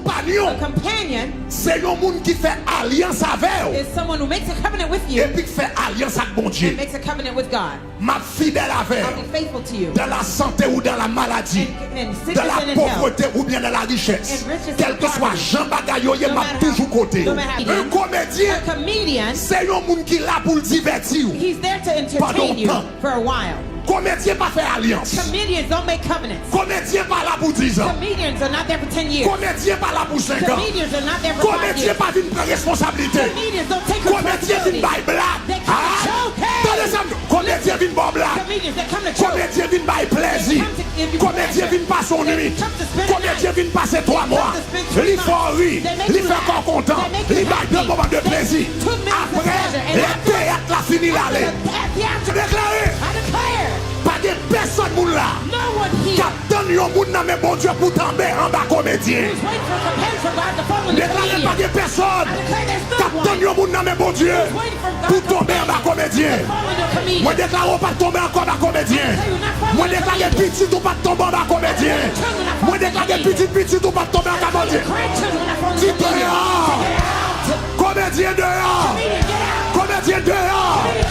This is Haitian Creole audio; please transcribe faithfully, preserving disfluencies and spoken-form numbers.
Konpanyon, se yon moun ki fè alyans avè w epi k fè alyans ak Bondye. M ap fidèl avè w dan la sante ou dan la maladi, dan la povrete oubyen dan la richès. Kèlkeswa jan bagay yo ye, m ap toujou kote w. Yon komedyen se yon moun ki la pou l divèti w pandan yon tan. Komedyen pa fè alyans. Komedyen pa la pou diz an. Komedyen pa la pou senk an. Komedyen pa vin pran responsablite. Komedyen vin bay blag. Ah! Tande sa m di w. Komedyen vin ba w blag. Komedyen vin bay plèzi. Komedyen vin pase yon nwit. Komedyen vin pase twa mwa. Li fè w ri. Li fè kò w kontan. Li bay de moman de plezi. Apre, lè teyat la fini, l ale. Deklare, pa gen pèsòn moun la k ap tann yon moun nan men Bondye pou tonbe anba komedyen. Deklare, pa gen pèsòn k ap tann yon moun nan men Bondye pou tonbe anba komedyen. Mwen deklare w p ap tonbe ankò anba komedyen. Mwen deklare pitit ou p ap tonbe anba komedyen. Mwen deklare pitit pitit ou p ap tonbe anba komedyen. Di deyò! Komedyen deyò! Komedyen deyò!